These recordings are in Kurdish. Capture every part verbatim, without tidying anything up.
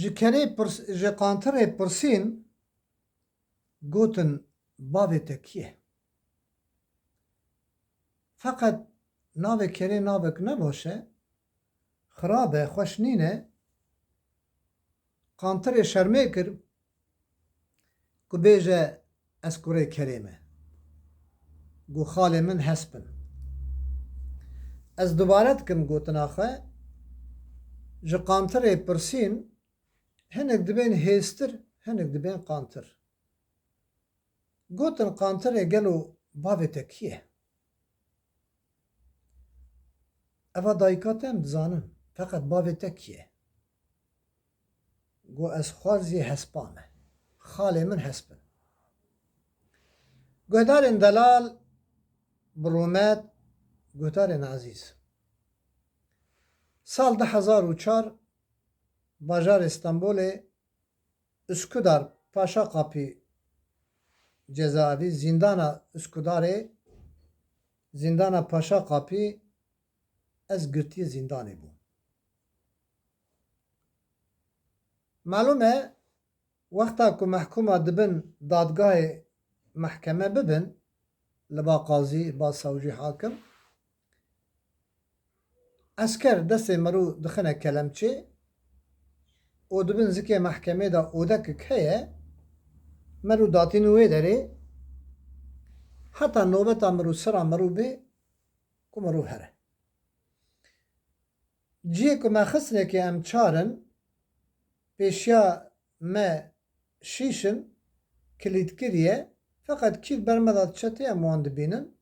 Ji kerê pirs-, ji qantirê pirsîn, gotin, "Bavê te kî ye?" Feqet navê kerê navek ne baş e, xirab e, xweş nîne. Qantirê şermê kir ku bêje, "Ez kurê kerê me." Got, "Xalê min hesp in." Ez dubare dikim gotina xwe, ji qantirê pirsîn, hinek dibên hêztir, hinek dibên qantir. Gotin, "Qantirê, gelo bavê te kî ye?" Eva dayika te em dizanin, feqet bavê te kî ye? Got, "Ez xwarzî hespa me. Xalê min hesp in." Guhdarên delal, bi rûmet, guhdarên ezîz. Sal du hezar û çar, bajarê Stenbolê, Üsküdar, Paşa Kapı cezaevi, zîndana Üsküdarê, zîndana Paşa Kapı, ez girtiyê zîndanê bûm. Malûm e, wexta ku mehkûma dibin dadgahê mehkeme bibin, li ba qazî, ba sewcî hakim, esker destê merû dixine kelemçê û dibin zikê mehkemê de odekek heye, merû datîn wê derê, heta nobeta merû sira merû bê ku merû here. Cihê ku me xistinekê em çar in, pêşiya me şîş in, kilîtkirî ye, feqet kî li ber me de diçe tê em wan dibînin,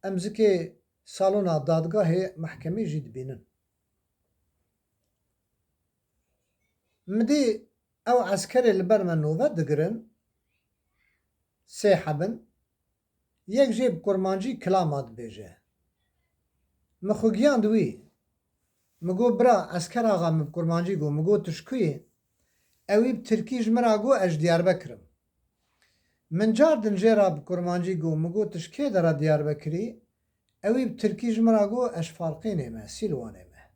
em zikê salona dadgahê mehkemê jî dibînin. Min dî ew eskerê li ber me nobet digirin, sê heb in, yek jê bi kurmancî kilama dibêje. Min xwe giyand wî. Min got, "Bira, esker axa," min bi kurmancî got, min got, "Tu ji ku yî?" Ewî bi tirkî ji min re got, "Ez ji Diyarbekir im." Min cardin jê re bi kurmancî got, min got, "Tu ji kê dera Diyarbekirî?" Ewî bi tirkî ji min re got, "Ez ji Farqînê me, Sîlwanê me."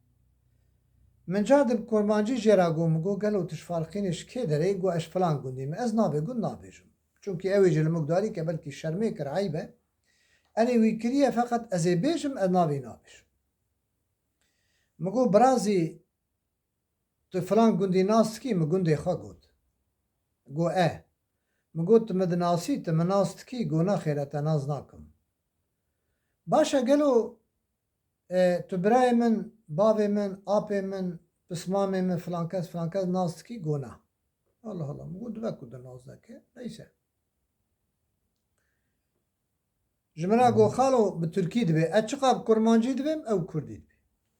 Min cardin bi kurmancî jê re got, min got, "Gelo tu ji Farqînê ji kê derê?" Got, "Ez ji filan gundî me." Ez navê gund nabêjim. Çunkî ew ê ji li min guhdarî ke belkî şermê kir, eyb e. Erê wî kiriye, feqet ez ê bêjim, ez navê nabêjim. Min got, "Birazî, tu filan gundî nas dikî?" Min gundê xwe got. Got, "E." Min got, "Tu min dinasî, tu min nas dikî?" Got, "Nexêr, ez te nas nakim." "Baş e, gelo, e, tu birayê min, bavê min, apê min, pismamê min, filan kes, filan kes nas dikî?" Got, "Na." Allah Allah, min got, "Dibe ku tu nas neke." Neyse. Ji min re got, "Xalo, bi tirkî dibê." Ez çiqa bi kurmancî dibêm, ew kurdî dibê.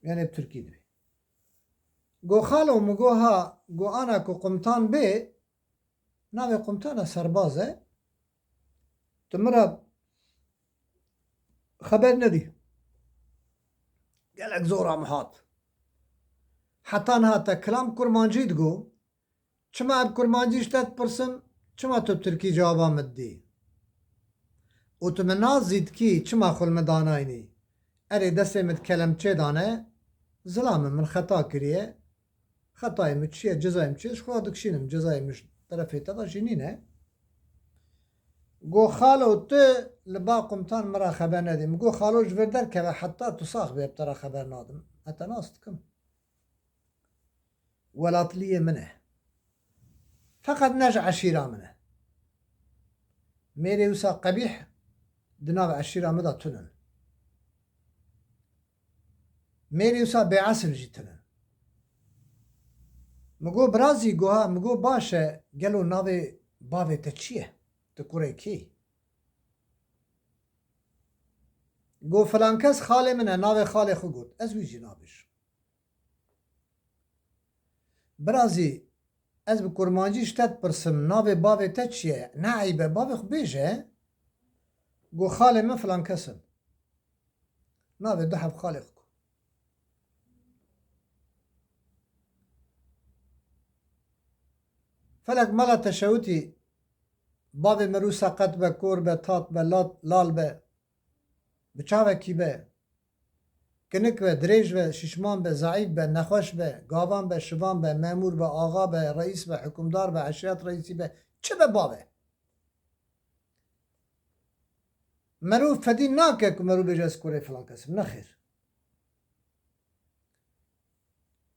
Yanê bi tirkî dibê. Got, "Xalo," min got, "ha, got ana ku qumtan bê, navê qumtana serbaz e, tu min re xeber nedî. Gelek zora min hat. Heta niha te kilam kurmancî digo, çima bi kurmancî ji te dipirsim, çima tu tirkî cewaba min didî? Û tu min nas zî dikî, çima xwe li min danayînî? Erê, destê min di kelemçê de ne, zilam e, min xeta kiriye. Xetayê min çi ye, cezayê min çi ye, ji xwe re dikişînim, cezayê min ji terefê te de jî nîne. Got, "Xalo, tu li ba qumtan min re xeber nedî." Min got, "Xalo, ji vir derkeve, heta tu sax bê, ez te re xeber nadim. Ez te nas dikim. Welatliyê min e. Feqet ne ji eşîra min e. Mêrê wisa qebîh di nav eşîra min de tune ne. Mêrê wisa bêesil jî tune ne." Min got, "Birazî," got, "ha," min got, "baş e, gelo navê bavê te çi ye? Tu kurê kê yî?" Got, "Filan kes xalê min e." Navê xalê xwe got. Ez wî jî nabêjim. "Birazî, ez bi kurmancî ji te dipirsim, navê bavê te çi ye? Ne eyb e, bavê xwe bêje." Got, "Xalê min filan kes in." Navê du heb xalê xwe got. Felek mala te şewitî, bavê merû seqet be, kor be, tat be, lat-, lal be, bi çavekî be. Kinik be, dirêj be, şişman be, zeîf be, nexweş be, gavan be, şivan be, memûr be, axa be, reîs be, hikûmdar be, eşîret reîsî be, çi be, bavê. Merû fedî nake ku merû bêje ez kurê filan kes im. Nexêr.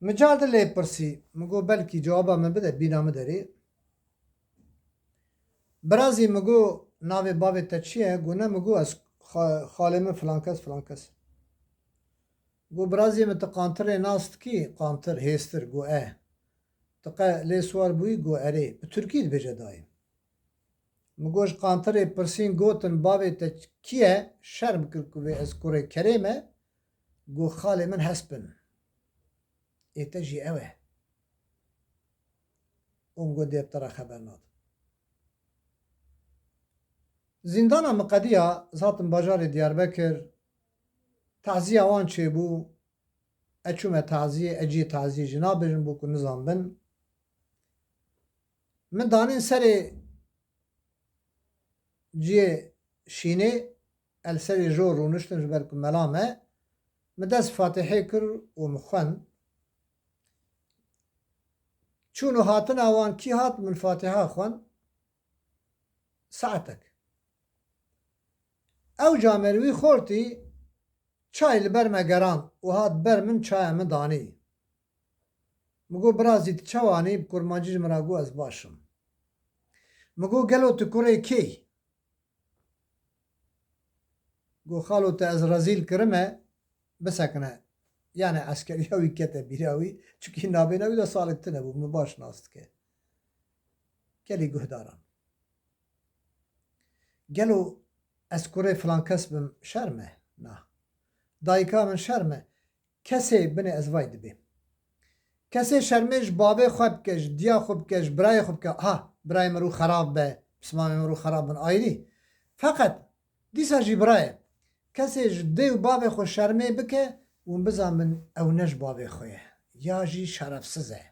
Min car di lê pirsî, min got belkî cewaba min bide, bîna min derê. Birazî min got navê bavê te çi ye? Got ne, min got ez xa-, xalê min filan kes, filan kes. Got birazî min tu qantirê nas dikî? Qantir, hêstir, got e. Tu qe lê siwar bûyî? Got erê. Bi tirkî dibêje dayê. Min got ji qantirê pirsîn, gotin bavê te kî ye? Şerm kir ku vê ez kurê kerê me. Got xalê min hesp in. Ê te jî ew e. Û min got dê bi te re xeber nadim. Zîndana min qediya, ez hatim bajarê Diyarbekir, taziya wan çêbû, ez çûme taziyê, ez cihê taziyê jî nabêjim bo ku nizanbin. Min danîn serê cihê şînê, ez li serê jor rûniştim ji ber ku mela me, min dest Fatihê kir û min xwend. Çûn û hatina wan kî hat, min Fatiha xwend. Saetek. Ew camêr wî xortî çay li ber me gerand û hat ber min, çaya min danî. Min got, "Birazî, tu çawa anî?" Bi kurmancî ji min re got, "Ez baş im." Min got, "Gelo tu kurê kê yî?" Got, "Xalo, te ez rezîl kirime, bisekine." Yani eskeriya wî kete bîra wî, çunkî nabêna wî de salê tune bû, min baş nas dike. Gelî guhdaran. Gelo ez kurê filan kes bim, şerm e? Na. Dayika min şerm e? Kesê binê ez vay dibêm. Kesê şermê ji bavê xwe bike, ji diya xwe bike, ji birayê xwe bike. Ha, birayê min rû xerab be, pismamê min rû xerab bin, ayrî. Feqet dîsa jî birayê. Kesê ji dê û bavê xwe şermê bike, hûn bizanbin ew ne ji bavê xwe ye. Ya jî şerefsiz e.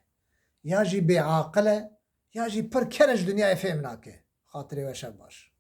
Ya jî bêaqil e. Ya jî pir ker e, ji dinyayê fêm nake. Xatirê we şer baş.